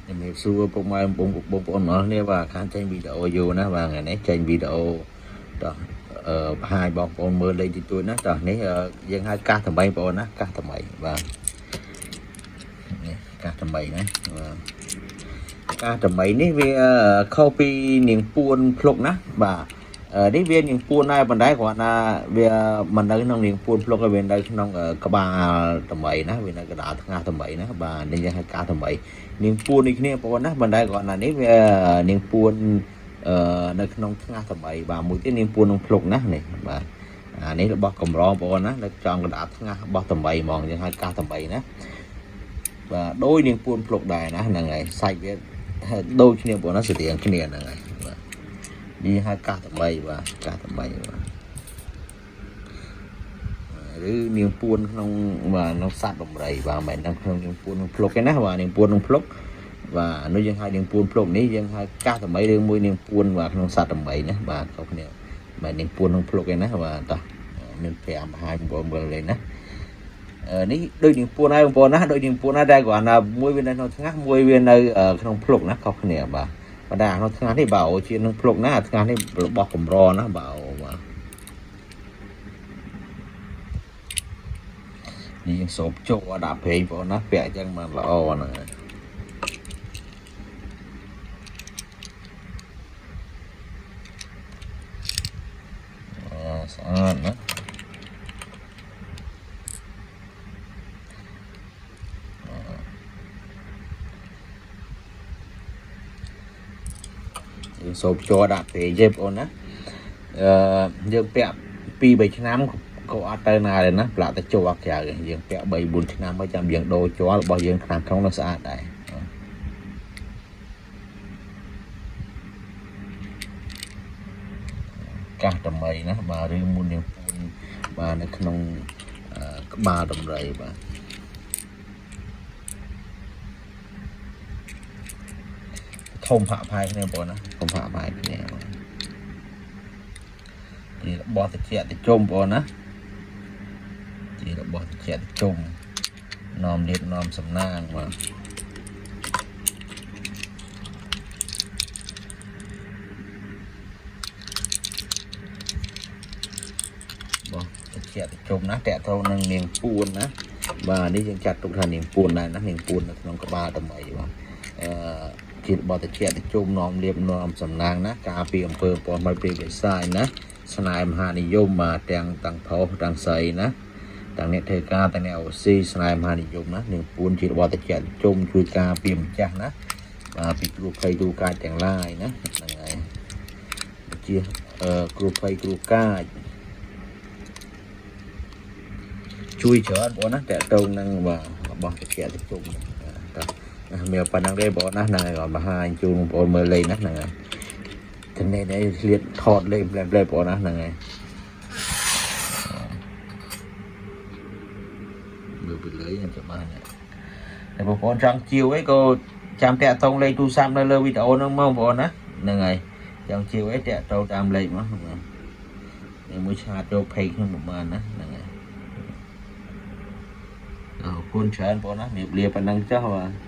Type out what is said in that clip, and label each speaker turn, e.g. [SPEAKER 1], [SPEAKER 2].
[SPEAKER 1] ជំរាបសួរពុកម៉ែបងបងប្អូនអរគ្នាបាទខានចេញវីដេអូយូរណាស់បាទថ្ងៃនេះចេញវីដេអូតោះអឺបង្ហាញបងប្អូនមើលលេខទីទួចណាតោះនេះយើងហៅកាសថ្មីបងប្អូនណាកាសថ្មីបាទនេះកាសថ្មីណាបាទកាសថ្មីនេះវាខុសពីនាងពួនភ្លុកណាបាទនេះវានាងពួនដែរប៉ុន្តែគ្រាន់ថាវាមិននៅក្នុងនាងពួនភ្លុកទេវានៅក្នុងក្បាលថ្មីណាវានៅកណ្ដាលថ្ងាសថ្មីណាបាទនេះយើងហៅកាសថ្មី នាងពួននេះគ្នាបងប្អូនណាបណ្តែគាត់ណានេះវានាងពួនអឺនៅក្នុងថ្ងាសថ្មីបាទមួយទៀតនាងពួនក្នុងភ្លុកណានេះបាទអានេះរបស់កម្រងបងប្អូនណានៅចំកណ្ដាលថ្ងាសរបស់ថ្មីហ្មងយើងហៅកាសថ្មីណាបាទដូចនាងពួនភ្លុកដែរណាហ្នឹងហើយសាច់វាដូចគ្នាបងប្អូនណាស្តៀងគ្នាហ្នឹងហើយបាទនេះហៅកាសថ្មីបាទកាសថ្មីបាទឬនាងពួនក្នុងបាទក្នុងសត្វដំរីបាទមិនមែនក្នុងនាងពួនក្នុងភ្លុកទេណាបាទនាងពួនក្នុងភ្លុក បាទនោះយើងហៅនាងពួនភ្លុកនេះយើងហៅកាសថ្មីឬមួយនាងពួនបាទក្នុងសត្វថ្មីណាបាទខុសគ្នាបាទនាងពួនក្នុងភ្លុកឯណាបាទតោះមាន5បង្ហាញបងប្អូនមើលលេងណានេះដូចនាងពួនហើយបងប្អូនណាដូចនាងពួនដែរតែគ្រាន់តែមួយវានៅក្នុងថ្ងាសមួយវានៅក្នុងភ្លុកណាខុសគ្នាបាទប៉ុន្តែក្នុងថ្ងាសនេះបាទអូជាក្នុងភ្លុកណាថ្ងាសនេះរបស់កម្រណាបាទអូបាទនេះយើងសោបជោគដាក់ប្រេងបងប្អូនណាពាក់អញ្ចឹងបានល្អហ្នឹងហើយស្អាតណា យើងសូបជ័រដាក់ពេកទេបងប្អូនណាអឺយើងពាក់2 3ឆ្នាំក៏អត់ទៅណាដែរណាប្រឡាក់តែជ័រក្រៅយើងពាក់3 4ឆ្នាំហើយចាំយើងដូរជ័ររបស់យើងខាងក្នុងនៅស្អាតដែរកាសថ្មីណាបាទឬមុននាងពួនបាទនៅក្នុងក្បាលដំរីបាទធំផាក់ផាយគ្នាបងប្អូនណាធំផាក់ផាយគ្នាបាទជារបស់តិចតិជុំបងប្អូនណាជារបស់តិចតិជុំនាំលៀបនាំសំណាងបាទ បងតិចតិជុំណាតាក់ត្រូវនឹងនាងពួនណាបាទនេះយើងចាត់ទុកថានាងពួនដែរណានាងពួននៅក្នុងក្បាលថ្មីបាទអឺជារបស់តិចតិជុំនាំលៀបនាំសំណាងណាការពីអំពើពណ៌មិនពីវិសាយណាស្នេហ៍មហានិយមបាទទាំងតាំងប្រុសតាំងស្រីណាទាំងអ្នកធ្វើការទាំងអ្នកអូស៊ីស្នេហ៍មហានិយមណានាងពួនជារបស់តិចតិជុំជួយការពីម្ចាស់ណាបាទពីគ្រោះភ័យទូកាចទាំងឡាយណាហ្នឹងហើយជាគ្រោះភ័យគ្រោះកាច ជួយច្រើនបងណាតាក់ទងនឹងបាទរបស់តិចតិជុំតោះមានប៉ុណ្ណឹងទេបងណាហ្នឹងហើយបង្ហាញជូនបងប្អូនមើលលេងណាហ្នឹងហើយចំណេះនេះឆ្លៀតថតលេងផ្លែផ្លែបងណាហ្នឹងហើយមើលពីលើខ្ញុំចាំបានតែបងប្អូនចង់ជាវអីក៏ចាំតាក់ទងលេខទូរស័ព្ទនៅលើវីដេអូហ្នឹងមកបងប្អូនណាហ្នឹងហើយចង់ជាវអីតាក់ទងតាមលេខមកហ្នឹងហើយមួយឆាតចូល page ខ្ញុំប្រហែលណាហ្នឹងហើយអរគុណច្រើនបងណាជំរាបលាប៉ុណ្ណឹងចុះបាទ។